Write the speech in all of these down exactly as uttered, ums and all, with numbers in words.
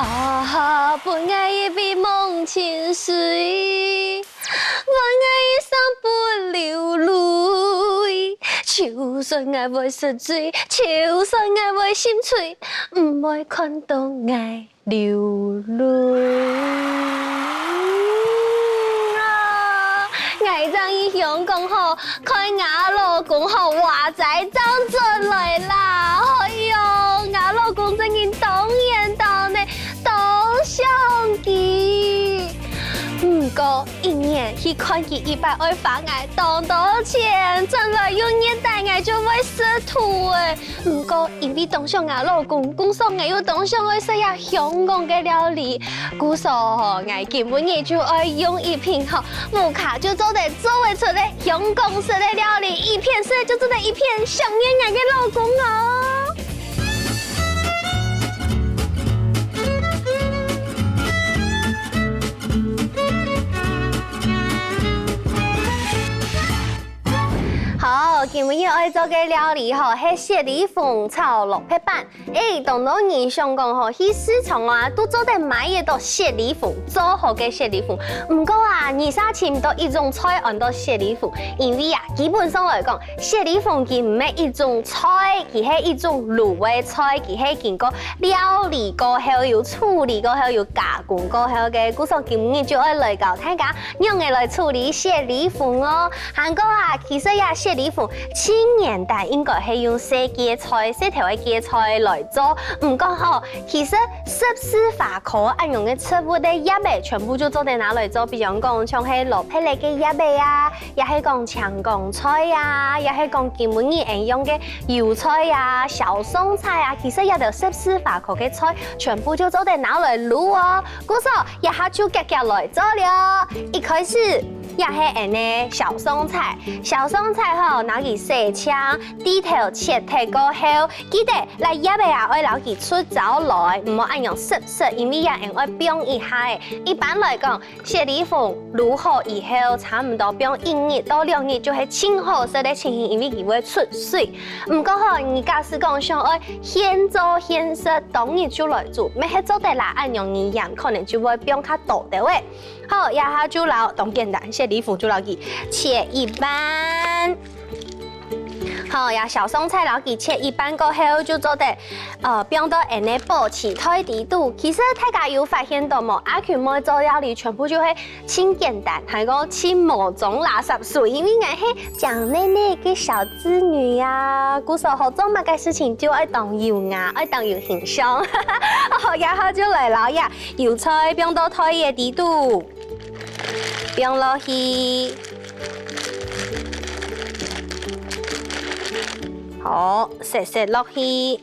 啊，分𠊎一杯忘情水，换𠊎一生不流淚。就算𠊎會食醉，就算𠊎會心碎，毋會看到𠊎流淚。啊，𠊎正去香港吼， 看吾老公吼，話齋正轉來啦！哎喲，吾老公真經當緣投呢，當想佢。毋過一年去看佢一擺愛花𠊎當多錢，轉來又虐待𠊎就會食土欸。毋過因為當想吾老公，故所𠊎又當想愛食這香港个料理，故所吼，𠊎今晡日就愛用一瓶吼， 屋下就做得做會出个香港式个料理，一片食就做得一片想念𠊎个老公哦。好，今晡日愛做个料理吼，係雪裡紅炒蘿蔔粄。 欸，當多人想講吼，去市場啊，都做得買得到雪裡紅，做好个雪裡紅。毋過啊，你煞尋到一種菜安到雪裡紅，因為啊，基本上來講，雪裡紅佢毋係一種菜，佢係一種滷个菜，佢係經過料理過後，有處理過後，有加工過後个。故所今日就愛來教大家仰仔來處理雪裡紅哦。還過啊，其實這雪裡紅盡簡單，應該係用細芥菜、細條个芥菜來做。 毋過吼，其實十字花科恁樣个植物个葉仔全部就做得拿來做，比方講像係蘿蔔仔个葉仔啊，也係講青江菜啊，也係講今晡日恁樣个油菜啊、小松菜啊，其實這兜十字花科个菜全部就做得拿來滷哦。故所，這下就遽遽來做了。一開始，這係𠊎个小松菜，小松菜吼，拿佢洗淨，蒂頭切忒過後， 記得，這葉仔啊，愛摎佢捽燥來，毋好恁樣濕濕，因為這𠊎愛放一下仔。一般來講，雪裡紅滷好以後，差毋多放一日到兩日就係盡好食个情形，因為佢會出水。毋過吼，你假使講想愛現做現食，當日就來煮，乜係做得啦，恁樣你鹽可能就會放較多兜仔。好，這下就摎，當簡單，雪裡紅就摎佢切一半。 好，這小松菜摎佢切一半過後，就做得，呃，放到𠊎个保鮮袋底肚。其實大家有發現到無？阿群妹做料理全部就係盡簡單，還過盡無裝垃圾水，因為𠊎係靚膩膩个小資女啊，故所吼做麼个事情就愛當優雅，愛當有形象。好，這下就來摎這油菜放到袋仔底肚。 放落去。好，揤揤落去。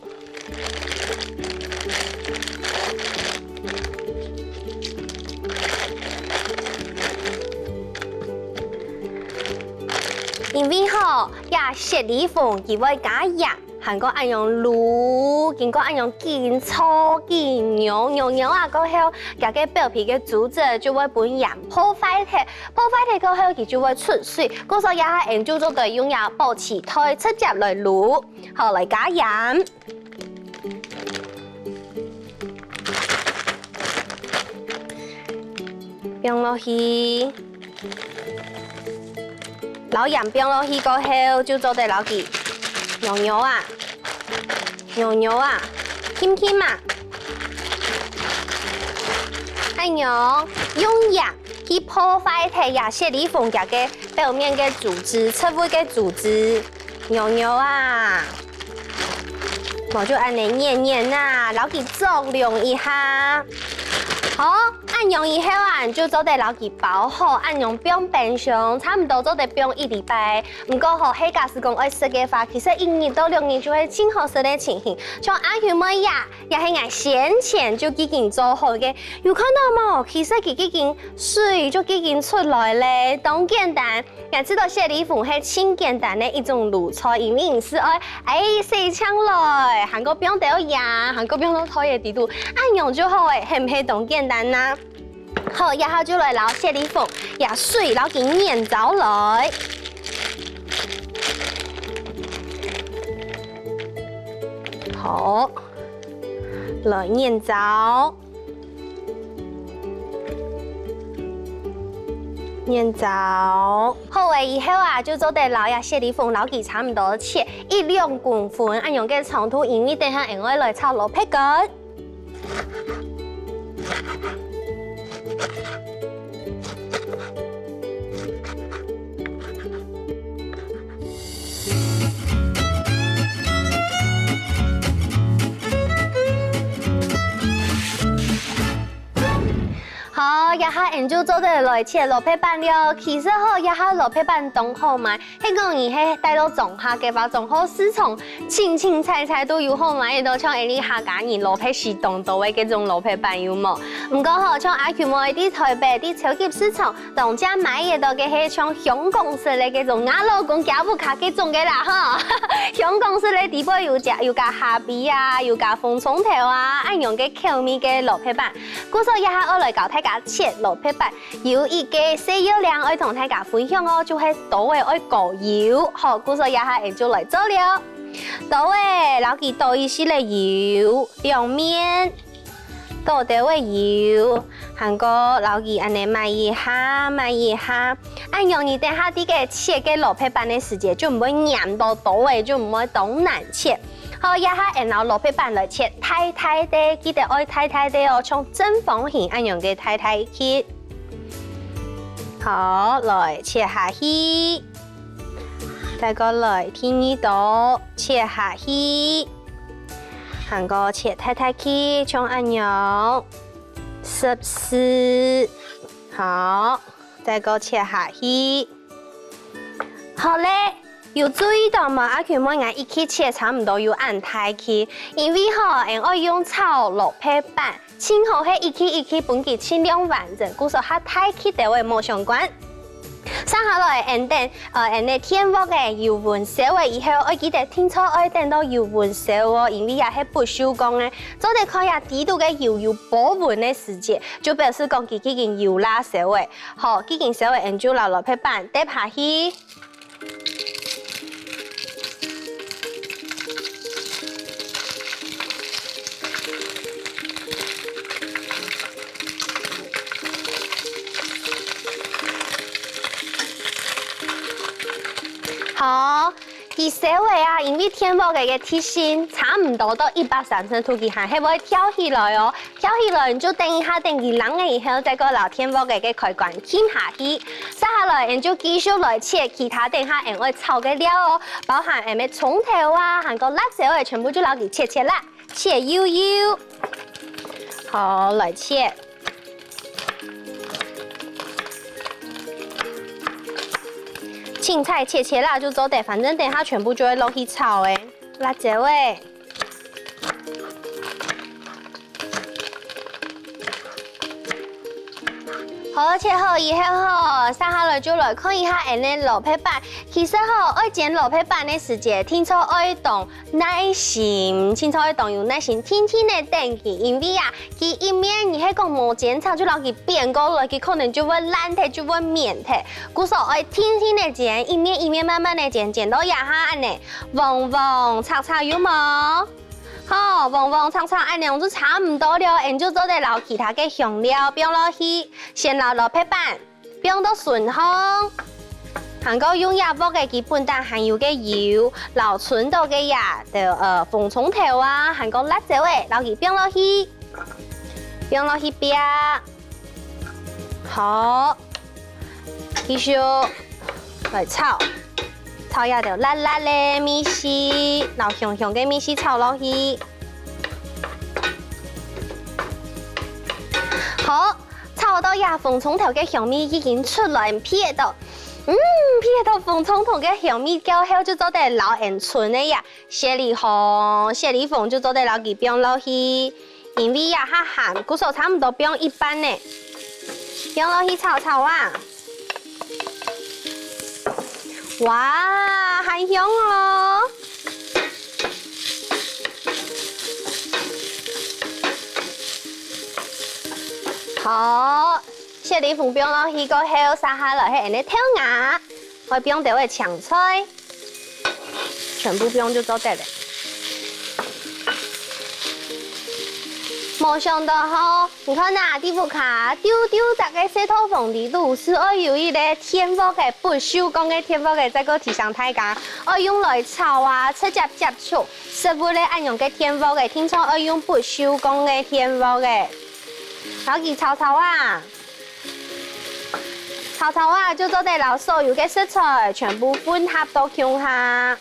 因為吼，這雪裡紅佢會加鹽， 還過恁樣滷，經過恁樣緊炒緊攪，攪攪啊過後，佢个表皮个組織就會分鹽破壞忒，破壞忒過後佢就會出水，故所這下𠊎就做得用這保鮮袋直接來滷。好，來加鹽。 放落去。摎鹽放落去過後，就做得摎佢攪攪啊，攪攪啊，撳撳啊。恁樣，用鹽去破壞忒這雪裡紅佢个表面个組織，植物个組織。 攪攪啊，無就恁仔捻捻啊，摎佢捉弄一下。好，恁樣以後啊，就做得摎佢包好，恁樣放冰箱，差毋多做得放一禮拜。毋過吼，係假使講愛食个話，其實一日到兩日就係盡好食个情形。像阿群妹呀，也係𠊎先前就已經做好个，有看到無？其實佢已經水就已經出來咧，當簡單。 𠊎知道雪裡紅係盡簡單个一種滷菜，因為你係愛，欸，洗淨來，還過放兜鹽，還過放到袋仔底肚，恁樣就好欸，係毋係當簡單啊？好，這下就來摎雪裡紅，這水摎佢捻燥來。好，來捻燥。麵燥。好了以後啊，就做得摎這雪裡紅摎佢差毋多切一兩公分恁樣个長度，因為等下𠊎愛來炒蘿蔔乾。 好，這下𠊎就做得來切蘿蔔粄了。其實吼，這下蘿蔔粄當好買，係講你係帶到莊下个話，莊下市場清清采采都有好買得到，像𠊎俚客家人蘿蔔絲當多个該種蘿蔔粄有無？毋過吼，像阿Q妹在臺北，在超級市場， 當常買得到个係像香港式个該種，吾老公厥屋下該種个啦吼。香港式个底背有加，有加蝦皮啊，有加紅蔥頭啊，恁樣个口味个蘿蔔粄。故所這下愛來教大家切蘿蔔粄，有一個細要領愛同大家分享哦，就係刀仔愛過油。好，故所這下𠊎就來做了。刀仔，摎佢倒一息个油，兩面。 倒兜仔油，還過摎佢恁仔抹一下，抹一下。恁樣你等下在該切該蘿蔔粄个時節，就毋會黏到刀仔，就毋會當難切。好，這下𠊎摎蘿蔔粄來切大大垤，記得愛大大垤哦，像正方形恁樣个大大垤。好，來切下去。再過來第二刀，切下去。 還過切大大垤，像恁樣，十四。好，再過切下去。好了，有注意到無？阿Q妹𠊎一垤切差毋多有恁大垤，因為吼，𠊎愛用炒蘿蔔粄，盡好係一垤一垤分佢盡量完整，故所較大垤兜仔無相關。 續下來，𠊎等，呃，𠊎等个電鑊仔油溫燒了以後，愛記得定著愛等到油溫燒哦，因為這係不鏽鋼个。做得看這底肚个油有保溫个時節，就表示講佢既經有罅燒了。好，既經燒了，𠊎等就摎蘿蔔粄垤下去。 好，佢燒了啊，因為電鑊仔个直徑差毋多到一百三十度，佢還係會跳起來哦。 跳起來，你就等一下，等佢冷了以後，再過摎電鑊仔个開關撳下去。續下來，你就繼續來切其他等下𠊎愛炒个料哦，包含𠊎个蔥頭啊，還過辣椒仔，全部就摎佢切切啦，切幼幼。好，來切。青菜切切啦就做得，反正等下全部就會落去炒了。辣椒仔。 好，切好以後吼，續下來就來看一下𠊎等个蘿蔔粄。其實吼，愛煎蘿蔔粄个時節，定著愛當耐心，定著愛當有耐心，定定仔等佢，因為啊，佢一面你係講無煎著，就摎佢反過來，佢可能就會爛忒，就會綿忒。故所愛定定仔煎，一面一面慢慢仔煎，煎到這下恁仔，黃黃赤赤有無？ 好，黃黃赤赤恁樣就差毋多了，𠊎等就做得摎其他个香料放落去，先摎蘿蔔粄放到脣項，還過用這鑊仔佢本旦還有个油，摎賰到个這兜呃紅蔥頭啊，還過辣椒仔，摎佢放落去，放落去煸。 好，繼續來炒，炒這兜辣辣个味緒，摎香香个味緒炒落去。好，炒到這紅蔥頭个香味已經出來，鼻得到，嗯，鼻得到紅蔥頭个香味，過後就做得摎𠊎等賰个這 雪裡紅，雪裡紅就做得摎佢放落去，因為這下鹹，故所差毋多放一半呢。放落去炒炒啊！哇，還香哦！好，雪裡紅放落去過後，續下來係𠊎等个豆芽，愛放兜仔青菜。 全部放就做得了。無想到吼，你看啊，在屋下丟丟隻个細套房裡肚，係愛有一個電鑊个，不鏽鋼个電鑊个，再過提醒大家，愛用來炒啊，直接接觸食物个恁樣个電鑊个，定著愛用不鏽鋼个電鑊个。摎佢炒炒啊，炒炒啊，就做得摎所有个食材全部混合到共下。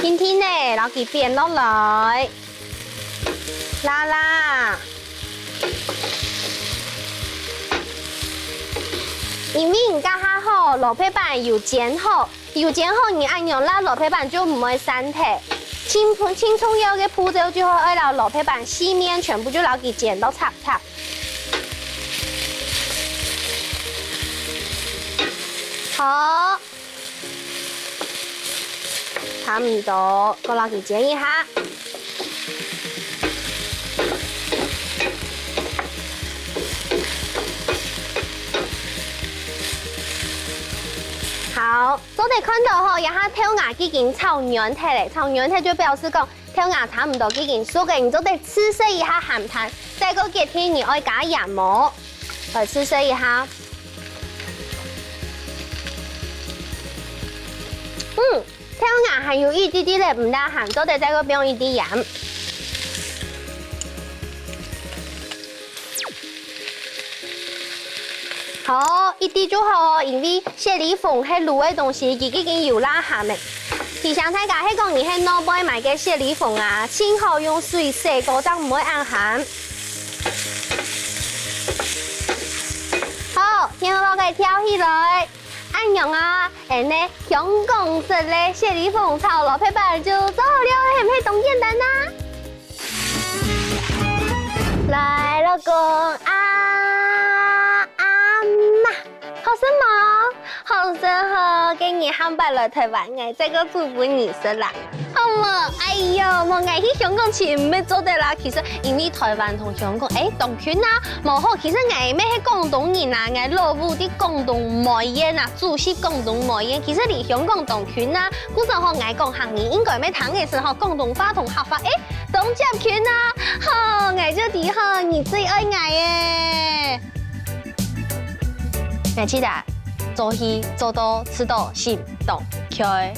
輕輕仔摎佢煸落來，啦啦。因為你這下吼，蘿蔔粄有煎好，有煎好，你恁樣啦，蘿蔔粄就毋會散忒。盡，盡重要个步驟就係愛摎蘿蔔粄四面全部就摎佢煎到赤赤。好。 差毋多，過摎佢煎一下。好，做得看到吼，這下豆芽已經炒軟忒咧，炒軟忒就表示講豆芽差毋多已經熟咧，你做得試食一下鹹淡，再過決定你愛加鹽無？來試食一下。 嗯，豆芽還有一滴滴个毋罅鹹，做得再過放一滴鹽。好，一滴就好哦，因為雪裡紅係滷个東西，佢已經有罅鹹个。提醒大家，係講你係外背買个雪裡紅啊，盡好用水洗過，正毋會恁鹹。好，電火个跳起來。 恁樣啊，恁呢，香港式个雪裡紅炒蘿蔔粄就做好了，係毋係當簡單啊？來，老公，啊，阿媽，好食無？好食吼，今日下擺來臺灣，𠊎再過煮分你食啦。 好無？哎喲，無，𠊎去香港尋乜做得啦。其實因為臺灣同香港，誒，當近啊，無好。其實𠊎乜係廣東人啊，𠊎老屋在廣東梅縣啊，祖籍廣東梅縣。其實離香港當近啊，故所吼，𠊎講客語應該乜聽得識吼，廣東話同客話，誒，當接近啊。好，𠊎就知吼，你最愛𠊎誒。𠊎記得，做戲做到遲到心當開。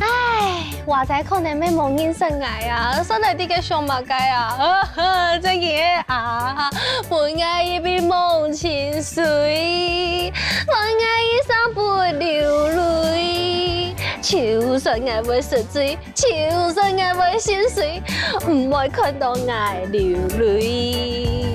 唉，話仔可能乜無人識𠊎啊，煞來在該想麼个啊？真个啊，分𠊎一杯忘情水，還𠊎一生不流淚。就算𠊎會食醉，就算𠊎會心碎，毋會看到𠊎流淚。